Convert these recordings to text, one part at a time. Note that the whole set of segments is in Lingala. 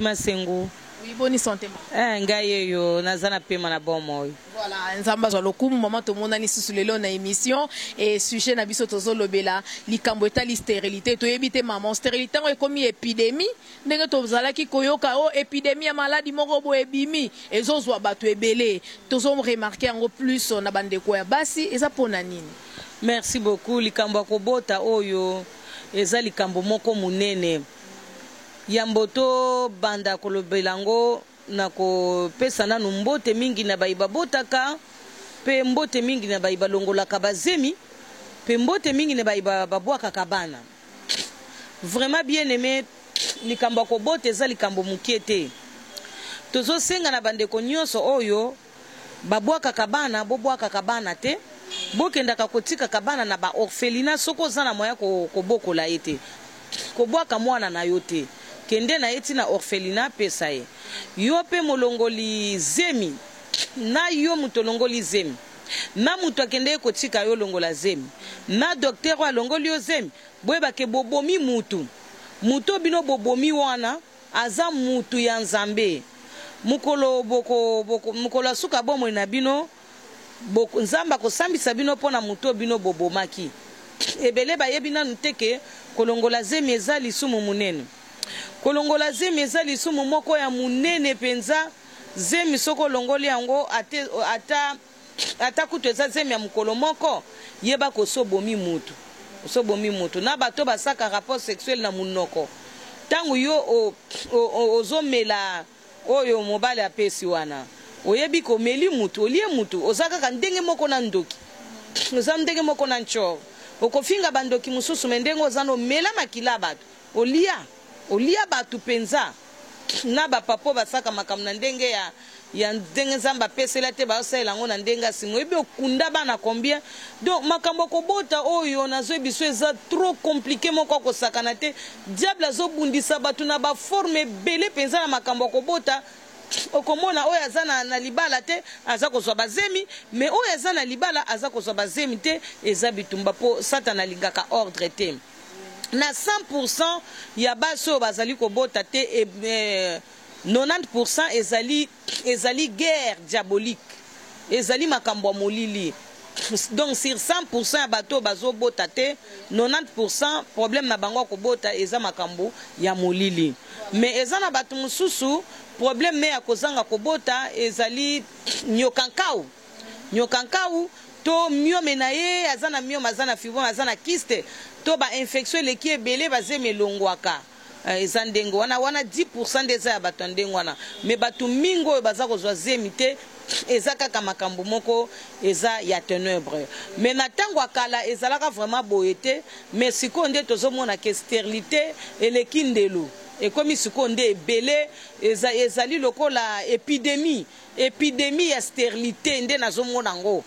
Masengu. Oui, boni santé mama. Eh, ngai yeyo naza na pema na bomoi. Voilà, Nzambe azwa lokumu mama, tomonani lisusu lelo na émission et sujet na biso tozolobela likambo etali stérilité. Toyebi te mama, stérilité yango ekomi épidémie ndenge tozalaki koyoka o épidémie ya maladi moko boye ebimi ezozwa bato ebele, tozo remarquer yango plus na bandeko ya basi. Eza mpona nini? Merci beaucoup. Likambo ya kobota oyo eza likambo moko monene. Yambo tobanda kolobela yango, na kopesa nanu mbote mingi na baye babotaka, mpe mbote mingi na baye balongolaka bazemi, mpe mbote mingi na baye babwakaka bana. Vraiment bien aimé, likambo ya kobota eza likambo moke te. Tozosenga na bandeko nyonso oyo babwakaka bana, bobwakaka bana te, bokendaka kotikaka bana na baorphelinat. Soki oza na moya kobokola ye te, kobwaka mwana na yo te, kende na ye ntina orphelinat, pesa ye. Yo mpe molongoli zemi, na yo moto olongoli zemi, na moto akende ye kotika yo longola zemi, na docteur oyo alongoli yo zemi, boyebake bobomi mutu. Mutu oyo bino bobomi wana aza mutu ya Nzambe. Mokolo boko, boko, mokolo ya suka bomoi na bino, boko, Nzambe akosambisa bino mpo na moto oyo bino bobomaki. Ebele bayebi nanu te ke kolongola zemi eza lisumu monene. Kolongola zemi eza lisumu moko ya monene mpenza. Zemi soki olongoli yango, ata, ata, ata kutu eza zemi ya mokolo moko, yeba ko osi obomi mutu. Osi obomi mutu. Na bato basaka rapport sexuel na monoko, ntango yo ozomela oyo mobali apesi wana, oyebi ko omeli mutu, olie mutu, oza kaka ndenge moko na ndoki, oza ndenge moko na ntshor. Okofinga bandoki mosusu, me ndenge oza na omela makila bato, olia olia bato mpenza. Na bapapa oyo basaka makambo na ndenge ya ndenge Nzambe apesela te, baosalela yango na ndenge ya nsima. Oyebi okunda bana combien? Donc makambo ya kobota oyo nazoyebi biso eza trop compliqué, moko akosakana te. Diable azobundisa bato na baforme ebele mpenza na makambo ya kobota. Okomona oyo aza na libala te aza kozwa bazemi, mais oyo aza na libala aza kozwa bazemi te. Eza bitumba mpo Satana alingaka ordre te. Na 100% ya basi oyo bazali kobota te, 90% ezali guerre diabolique, ezali makambo ya molili. Donc sur 100% ya bato oyo bazobota te, 90% problème na bango ya kobota eza makambo ya molili. Mais eza na bato mosusu, problème ne ya kozanga kobota ezali nyokankau. Nyokankau to myome na ye, aza na myome, aza na fibrome, aza na kyste, to bainfection eleki ebele, bazemi elongwaka. Eza ndenge wana wana, 10% nde eza ya bato ya ndenge wana. Me bato mingi oyo baza kozwa zemi te, eza kaka makambo moko eza ya ténèbre. Me na ntango ya kala ezalaka vraiment boye te, me sikoyo nde tozomona ke stérilité eleki ndelo, ekomi sikoyo nde ebele, ezali lokola épidémie. Épidémie ya stérilité nde nazomona yango,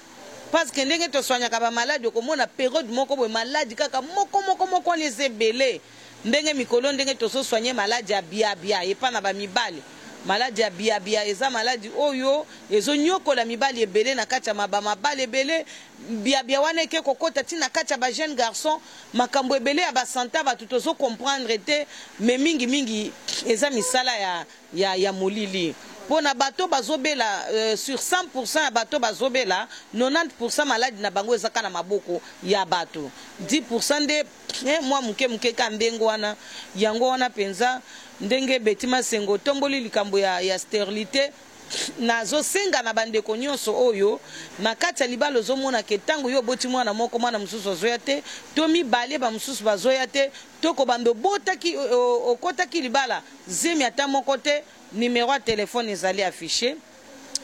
parce que ndenge toswanyaka bamaladi, okomona période moko boye maladi kaka moko moko moko wana eza ebele. Ndenge mikolo ndenge tozosoigne maladi ya biabia epa na bamibali, maladi ya biabia eza maladi oyo ezonyokola mibali ebele na kati ya mabamabala ebele. Biabia wana eke kokota ntina kati ya bajeune garçon, makambo ebele ya basanta bato tozocomprendre te, me mingimingi eza misala ya molili. Mpo na bato bazobela, sur 100% ya bato bazobela, 90% maladi na bango ezaka na maboko ya bato, 10% nde mwa moke moke ka ndenge wana. Yango wana mpenza ndenge Beti Masengo otomboli likambo ya stérilité, nazosenga na bandeko nyonso oyo na kati ya libala ozomona ke ntango yo oboti mwana moko, mwana mosusu azoya te, to mibale bamosusu bazoya te, to kobanda obotaki, okotaki libala, zemi ata moko te, numéro ya telefone ezali affiché: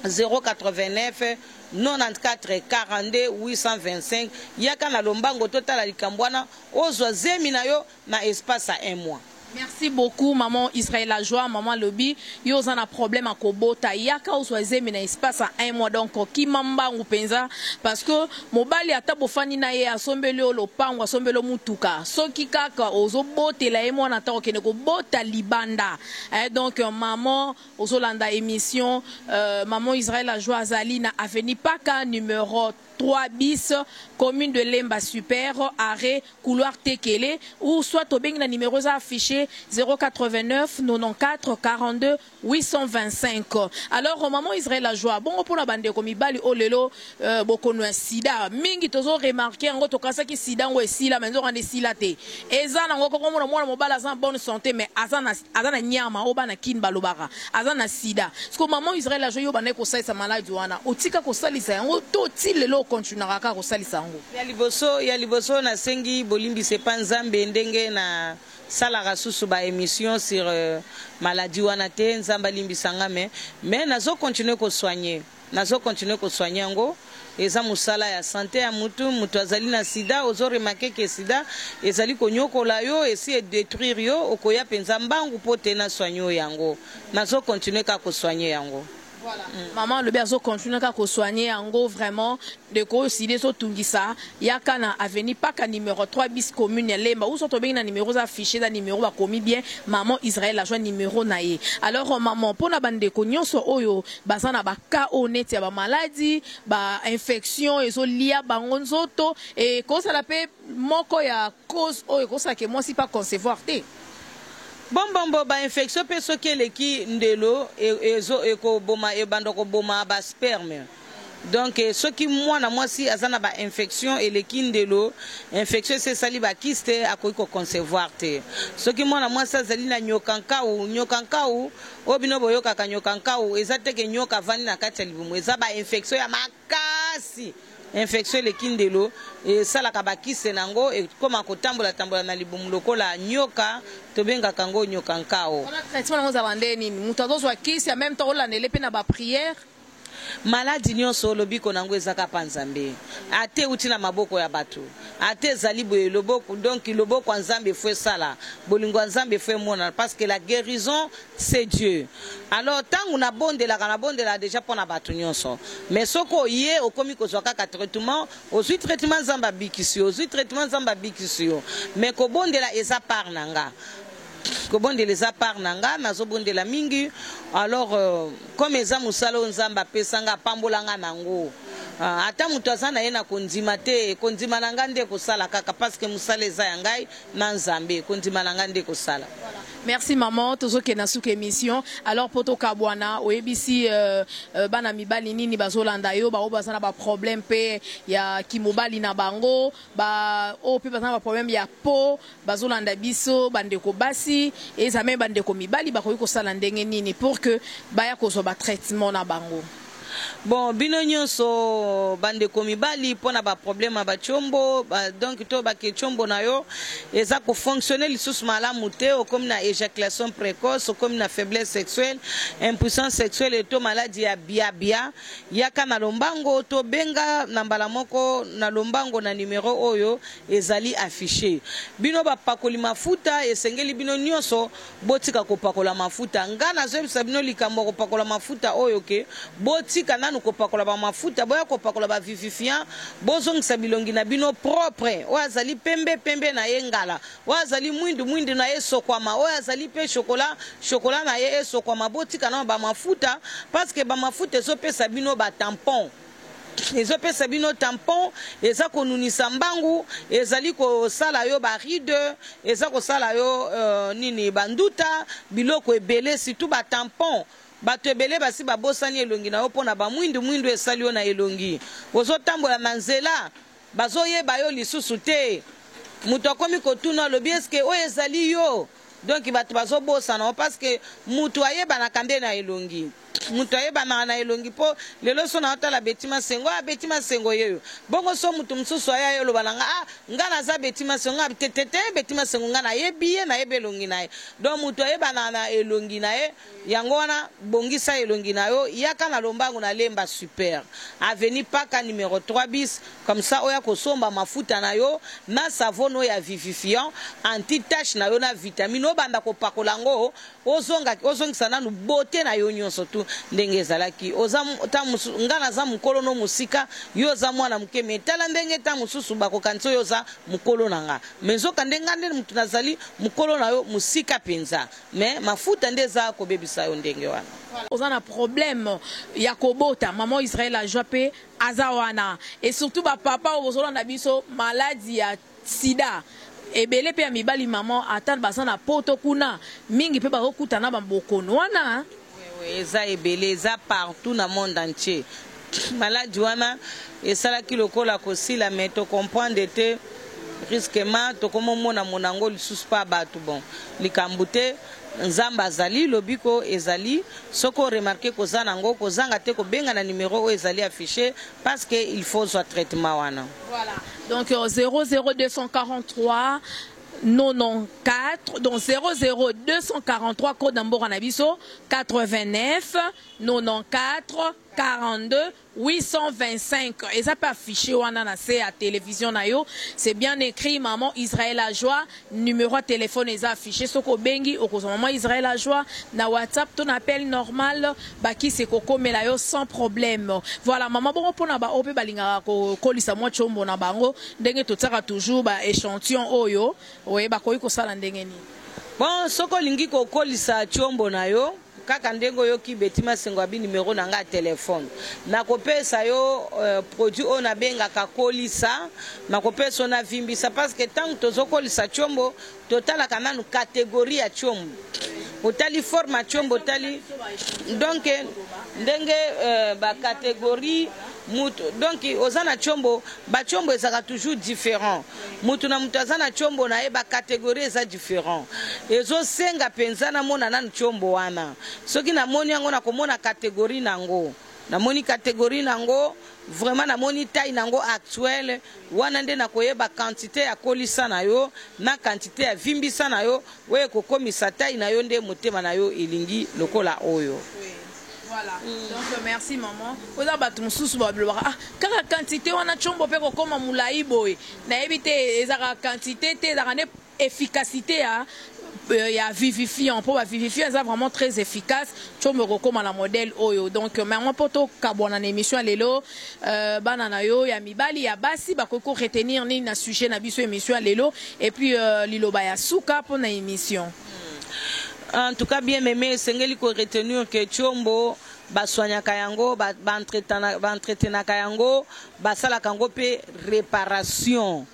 089 94 42 825. Yaka na lombango, totala likambo wana, ozwa zemi na yo na espace ya un mois. Merci beaucoup, maman Israël la joie. Maman lobi, yo oza na problème ya kobota, yaka ozwa zemi na espace ya un mois. Donc kima mbangu penza, parce que mobali ata bofandi na ye, asombeli yo lopango, asombeli yo mutuka, soki kaka ozobotela ye mwana, ata okende kobota libanda. Eh, donc maman ozolanda émission, maman Israël la joie azali na avenue Paka numéro 3 bis, commune de Lemba Super, arrêt couloir Tekele, ou soit obengi na numéro eza affiché. ye 089 94 42 825. Alors maman Israël la joie, bongo pona bandeko mibali oyo lelo bokono ya sida mingi tozo remarquer yango, tokasaki sida ngo esila, mais nzoka nde esila te. Eza nango koko mona mwana mobali aza bonne santé, mais aza na nyama oyo bana Kini balobaka aza na sida. Parce que maman Israël la joie, yo bandaki kosalisa maladi wana, otika kosalisa yango to ti lelo okontinuaka kaka kosalisa yango? Ya liboso, nasengi bolimbisa epa Nzambe ndenge na salaka susu baémission sur maladie wana te. Nzambe alimbisa nga, mais nazocontinue kosoigne, nazocontinue kosoigne yango. Eza mosala ya santé ya mutu. Mutu azali na sida, ozoremarquer ke sida ezali konyokola yo, esi edétruire yo, okoya mpenza mbangu mpo te nasoigne oyo yango. Nazocontinue kaka kosoigne yango. Voilà. Maman alobi azocontinue kaka kosoigne yango. Vraiment, ndeko oyo sida ezotungisa, yaka na avenue Paka numéro 3 bis, commune ya Lemba. Uso tobengi na numéro eza affiché, eza numéro bakomi bien maman Israël azwa numéro na ye. Alors maman, mpona bandeko nyonso oyo baza na baka oyo neti ya bamaladi, bainfection ezolia bango nzoto, ekozala mpe moko ya cause oyo ekosalaka mwasi mpa concevoir te? Bombombo, bainfection mpe soki eleki ndelo, ekoboma, ebanda koboma basperme. Donc soki mwana mwasi aza na bainfection eleki ndelo, infection esi esali bakyste, akoki koconcevoir te. Soki mwana mwasi azali na nyoka nkau, nyoka nkau oyo bino boyokaka, nyoka nkau eza teke nyoka avandi na kati ya libumu, eza bainfection ya makasi. Infection eleki ndelo esalaka bakyste nango, ekóma kotambola-tambola na libumu lokola nyoka, tobengaka yango nyoka nkao. Wana traitement nango ezala nde nini? Moto azozwa kisi, en même temps olandele mpe na baprière? Maladi nyonso, lobiko nango ezaka mpa Nzambe. Ate euti na maboko ya bato, ate ezali boye loboko. Donc loboko ya Nzambe efo esala, bolingo ya Nzambe efo emonana, parce que la guérison, c'est Dieu. Alors ntango nabondelaka, nabondelaka déjà mpo na bato nyonso. Mais soki oye, okomi kozwa kaka traitement, ozwi traitement, Nzambe abikisi yo, ozwi traitement, Nzambe abikisi yo. Mais kobondela eza part na nga, kobondela eza part na nga, nazobondela mingi. Alors comme eza mosala oyo Nzambe apesa nga, apambola nga nango, ata moto aza na ye na kondima te, kondima na nga nde kosala kaka, parce que mosala eza ya ngai na Nzambe, kondima na ngai nde kosala. Merci maman, tozokende na suka émission. Alors po tokabwana, oyebisi bana mibali nini bazolanda yo, baoyo baza na baproblème mpe ya kimobali na bango, ba oyo mpe baza na baproblème ya po bazolanda biso, bandeko basi, eza me bandeko mibali, bakoki kosala ndenge nini pour que baya kozwa batraitement na bango? Bon, bino nyonso bandeko mibali, mpona baproblème ya batiombo ba, donc to bake tiombo na yo eza kofonctionne lisusu malamu te, okomi na éjaculation précoce, okomi na faiblesse sexuelle, impuissance sexuelle to maladi ya biabia, yaka na lombango, tobenga na mbala moko na lombango na numero oyo ezali affiché. Bino bapakoli mafuta, esengeli bino nyonso botika kopakola mafuta. Nga nazoyebisa bino likambo ya kopakola mafuta oyo ke botika nanu kopakola bamafuta, boya kopakola bavivifiant, bozongisa bilongi na bino propre. Oyo azali pembe, pembe na ye ngala; oyo azali mwindu, mwindu na ye esokwama; oyo azali mpe chocolat, chocolat na ye esokwama. Botika nano bamafuta, parce que bamafuta ezopesa bino batampon, ezopesa bino tampon, eza konunisa mbangu, ezali kosala yo baride, eza kosala yo nini, banduta, biloko ebele, surtout batampon. Bato ebele basi babosani elongi na yo mpo na bamwindu mwindu esali yo na elongi. Ozotambola na nzela, bazoyeba yo lisusu te. Moto akomi kotuna, alobi: "Eske oyo ezali yo?" Donc bato bazobosana yo, parce que moto ayebanaka nde na elongi, moto ayebanaka na elongi. Mpo lelo so naotala Beti Masengo, ah, Beti Masengo yeyo. Bongo so moto mosusu aya, ye oloba na nga: "Ah, nga naza Beti Masengo." Nga tetete Beti Masengo, nga nayebi ye, nayebi elongi na ye. Donc moto ayebanaka na elongi na ye. Yango wana, bongisa elongi na yo, yaka na lombango na Lemba Super, avenue Paka numéro 3 bis, comme ça oya kosomba mafuta na yo na savon oyo ya vivifiant anti tache na yo na vitamine. Obanda kopakola yango, ozonga, ozongisa nanu beauté na yo nyonso tu ndenge ezalaki. Oza ta nga naza mokolo no mosika, yo oza mwana moke, me tala ndenge ta mosusu bakokanisa oyo oza mokolo na nga, me nzoka nde nga nde motu nazali mokolo na yo mosika mpenza. Me mafuta nde eza kobebisa yo ndenge wana. Oza na problème ya kobota, maman Israël Ajoi mpe aza wana. Et surtout bapapa oyo bozolanda biso, maladi ya sida. Ebele mpe ya mibali, mama, ata baza na Poto kuna, mingi mpe bazokuta na babokono wana. Oui, eza ebele, eza partout na monde entier. Maladi wana esalaki lokola kosila, mais tocomprendre te, brusquement tokomomona monango lisusu mpa bato. Bon, likambo te, Nzambe azali, lobiko ezali. Soki oremarquer koza nango, kozanga te kobenga na numero oyo ezali affiché, parce que il faut ozwa traitement wana. Voilà, donc 00243 94, donc 00243, code na mboka na biso, 89 94 42 825. Eza mpe affiché wana na se ya télévision na yo, c'est bien écrit Maman Israël la Joie. Numéro ya téléphone eza affiché. Soki obengi, okozwa Maman Israël la Joie na WhatsApp to na appel normal, bakisi ekokomela yo sans problème. Voilà, mama. Bongo mpona baoyo mpe balingaka kokolisa mwa tshombo na bango, ndenge totiaka toujours ba échantillon oyo oye, bakoki kosala ndenge nini? Bon, soki olingi kokolisa tiombo na yo, kaka ndenge oyoki Beti Masengo abi, nimero na ngai ya telefone, nakopesa yo produit oyo nabengaka kolisa, nakopesa yo navimbisa, parce que ntango tozokolisa tiombo, totalaka nanu catégorie ya tiombo, otali forme ya tiombo, otali donc ndenge bacatégorie mutu. Donc oza na tiombo, batiombo ezalaka toujours différent. Mutu na mutu aza na tiombo na ye, bacatégorie eza différent. Ezosenga mpenza namona nanu tiombo wana. Soki namoni yango, nakomona catégorie nango, namoni catégorie nango vraiment, namoni taille nango actuelle wana, nde nakoyeba quantité ya kolisa na yo na quantité ya vimbisa na yo oyo ekokomisa taille na yo nde motema na yo elingi lokola oyo. Voilà. Donc merci, maman. Oza bato mosusu balobaka: ah, kaka quantité wana, tshombo mpe kokóma molai boye. Nayebi te, ezalaka quantité te, ezalaka nde efficacité ya vivifiant, mpo bavivifiant eza vraiment très efficace, tshombo ekokóma na modèle oyo. Donc mama, mpo tokabwana na émission ya lelo, bana na yo ya mibali, ya basi, bakoki koretenir nini na sujet na biso, émission ya lelo, et puis liloba ya suka mpo na émission? En tout cas, bien aimé, esengeli koretenir ke tiombo baswanyaka yango, baentretenaka yango, basalaka yango mpe réparation.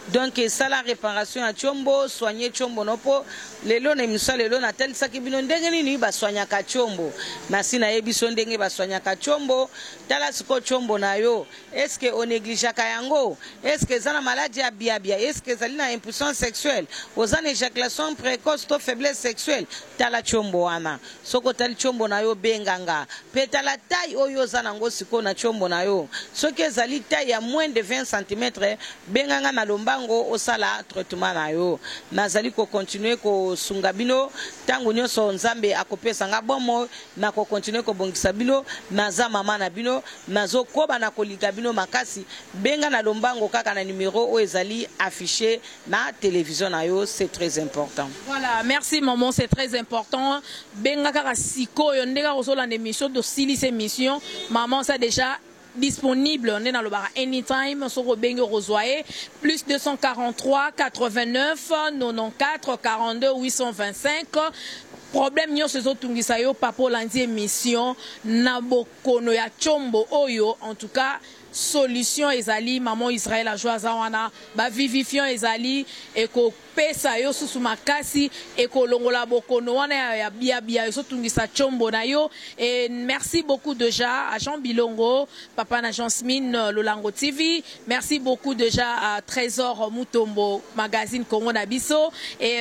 Donc esala réparation ya tiombo, soigne tiombo no, mpo lelo na émission lelo natalisaki bino ndenge nini baswanyaka tiombo. Nasi nayebi so ndenge baswanyaka tiombo. Tala sikoyo tiombo na yo, est-ce onégligeaka yango? Est-ce eza na maladi ya biabia? Est-ce ezali na impuissance sexuelle? Oza na éjaculation précoce to faiblesse sexuelle? Tala tiombo wana. Soki otali tiombo na yo, benganga mpe tala taille oyo oza nango sikoyo na tiombo na yo. Soki ezali taille ya moins de 20 cm, benganga na lombango, osala traitement na yo. Nazali kocontinuer kosunga bino ntango nyonso Nzambe akopesa nga bomoi. Nakocontinuer kobongisa bino. Naza mama na bino, nazokoba na kolinga bino makasi. Benga na lombango kaka na numero oyo ezali affiché na télévision na yo, c'est très important. Voilà, merci maman, c'est très important. Benga kaka sikoyo, ndenge kozolanda émission, tosilisa émission, maman ça déjà disponible, nde nalobaka anytime. Soki obengi, okozwa ye plus 243 89 94 42 825. Problème nyonso ezotungisa yo, papa, olandi émission na bokono ya tshombo oyo, en tout cas solution ezali. Maman Israel Ajo aza wana, bavivifiant ezali, ekopesa yo susu makasi, ekolongola bokono wana ya biabia ezotungisa tshombo na yo. Et merci beaucoup déjà à Jean Bilongo, papa na Jasmine, Lolango TV. Merci beaucoup déjà à Trésor Mutombo, magazine Congo na biso, et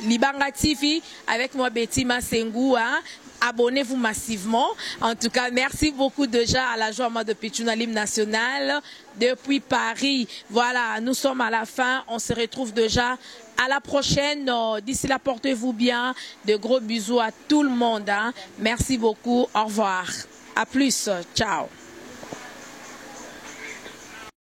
Libanga TV avec moi, Betty Masengu, hein. Abonnez-vous massivement. En tout cas, merci beaucoup déjà à la Joie de Pichuna, l'hymne national depuis Paris. Voilà, nous sommes à la fin. On se retrouve déjà à la prochaine. D'ici là, portez-vous bien. De gros bisous à tout le monde, hein. Merci beaucoup. Au revoir. À plus. Ciao.